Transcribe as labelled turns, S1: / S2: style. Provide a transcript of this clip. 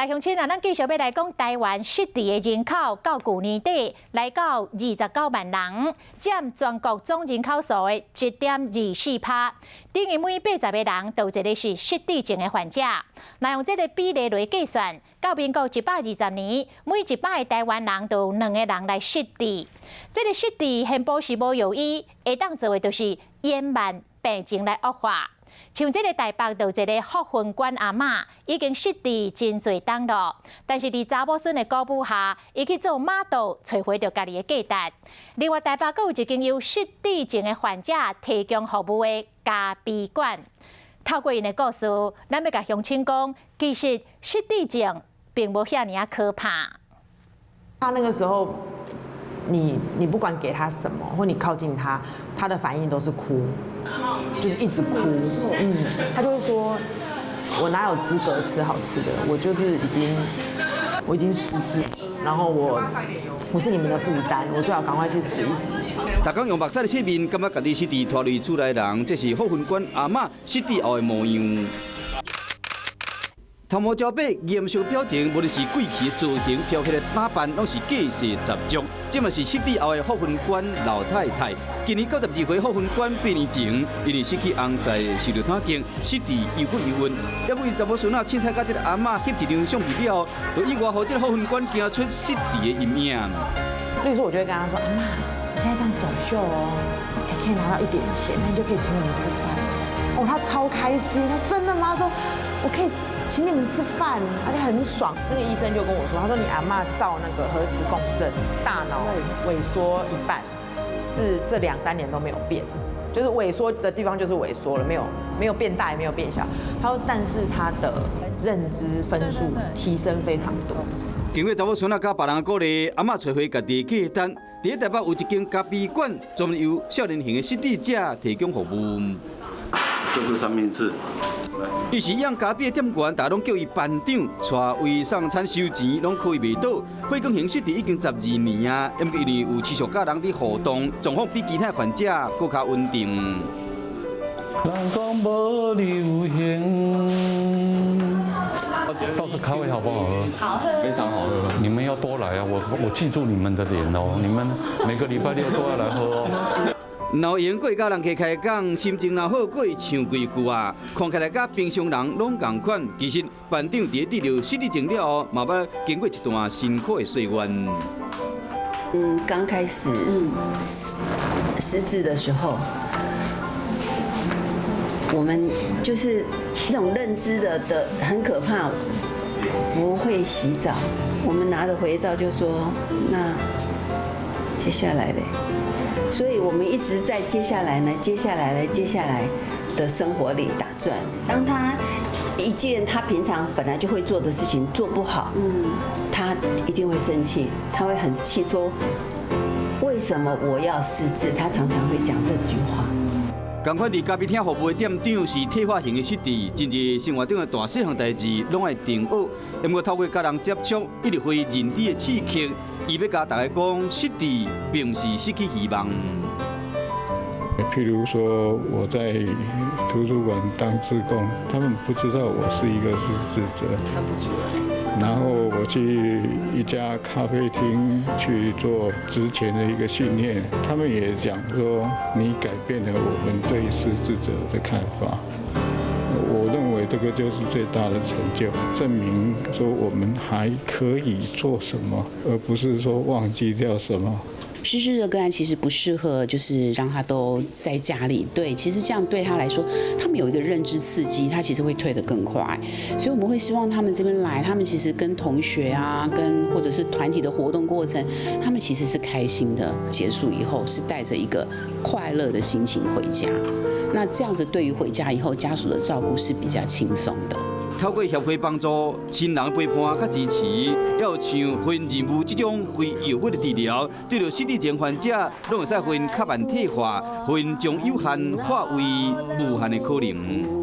S1: 來鄉親啊，咱繼續欲來講台灣失智的人口，到舊年底來到29萬人，佔全國總人口數的1.24趴，等於每80個人就有一個是失智症的患者。若用這個比例來計算，到民國120年，每100個台灣人就有兩個人來失智。這個失智現步是無藥醫，會當做的就是延慢病情來惡化。像這個台北就一个福分館阿嬤，已經失智真濟冬囉，但是佇查某孫的鼓舞下，伊去做媽道，揣回著家己的價值。另外，台北閣有一間由失智症的患者提供服務的咖啡館。透過𪜶的故事，咱欲共鄉親講，其實失智症並無遐爾仔可怕。
S2: 他那個時候，你不管給他什麼，或你靠近他，他的反應都是哭。就是一直哭，他就會說，我哪有資格吃好吃的？我就是已經，我已經失智，然後我是你們的負擔，我最好趕快去死一死。
S3: 逐工用目屎來洗面，感覺家己失智拖累厝內人，這是福分館阿嬤失智後的模樣。頭毛焦白，嚴肅表情，無論是貴氣的造型、飄逸的打扮，攏是架勢十足。這嘛是失智後的福分館老太太。今年92歲，福分館8年前，因為失去翁婿，受著探鏡，失智又骨又運。猶閣𪜶查某孫仔凊彩佮這个阿嬤翕一張相片了後，就意外予這个福分館行出失智的陰影。
S2: 例如說，我就會跟他說：阿嬤，你現在這樣走秀哦，還可以拿到一點錢，那你就可以請我們吃飯。哦，他超開心，他真的嗎？說我可以請你們吃飯，而且很爽。那個醫生就跟我說，他說你阿嬤照那個核磁共振，大腦萎縮一半，是這兩三年都沒有變，就是萎縮的地方就是萎縮了，沒有變大也沒有變小。他說，但是他的認知分數提升非常多。
S3: 經過查某孫仔佮別人鼓勵，阿嬤揣回家己的價值。佇台北有一間咖啡館，專門由少年型的失智者提供服務。
S4: 這是三明治。
S3: 伊是養咖啡的店員，大家攏叫伊班長，帶位送餐收錢，攏靠伊袂倒。血管型失智已經12年啊，毋過因為有持續佮人佇互動，狀況比其他患者閣較穩定。
S5: 人講無流行，倒是咖啡好不好喝？
S6: 好喝，
S4: 非常好喝。
S5: 你們要多來啊！我記住你們的臉哦，你們每個禮拜六都要來喝哦。
S3: 若會用閣會佮人客開講，心情若好，閣會唱幾句啊，看起來佮平常人攏仝款。其實班長佇治療失智症了後，嘛捌經過一段辛苦的歲月。
S6: 剛開始失智的時候，我們就是那種認知的很可怕，不會洗澡，我們拿着肥皂就說，那接下來嘞？所以我們一直在接下來呢，接下來呢，接下來的生活裡打轉。當他一件他平常本來就會做的事情做不好，他一定會生氣，他會很氣，說為什麼我要失智？他常常會講這句話。
S3: 仝款佇咖啡廳服務的店長是退化型的失智，真濟生活中的大細項代誌攏愛定學。毋過透過佮人接觸，一直予認知的刺激，伊欲共大家講，失智並毋是失去希望。
S7: 譬如說，我在圖書館當志工，他們不知道我是一個失智者，
S6: 看不出來。
S7: 然後我去一家咖啡廳去做職前的一個訓練，他們也講說，你改變了我們對失智者的看法。我認為這個就是最大的成就，證明說我們還可以做什麼，而不是說忘記掉什麼。
S8: 失智的個案其實不適合，就是讓他都在家裡。對，其實這樣對他來說，他們有一個認知刺激，他其實會退得更快。所以我們會希望他們這邊來，他們其實跟同學啊，跟或者是團體的活動過程，他們其實是開心的。結束以後是帶着一個快樂的心情回家。那這樣子對於回家以後家屬的照顧是比較輕鬆的。
S3: 透過協會幫助、親人陪伴佮支持，猶有像非任務這種非藥物的治療，對著失智症患者，攏會使予𪜶較慢退化，予𪜶將有限化為無限的可能。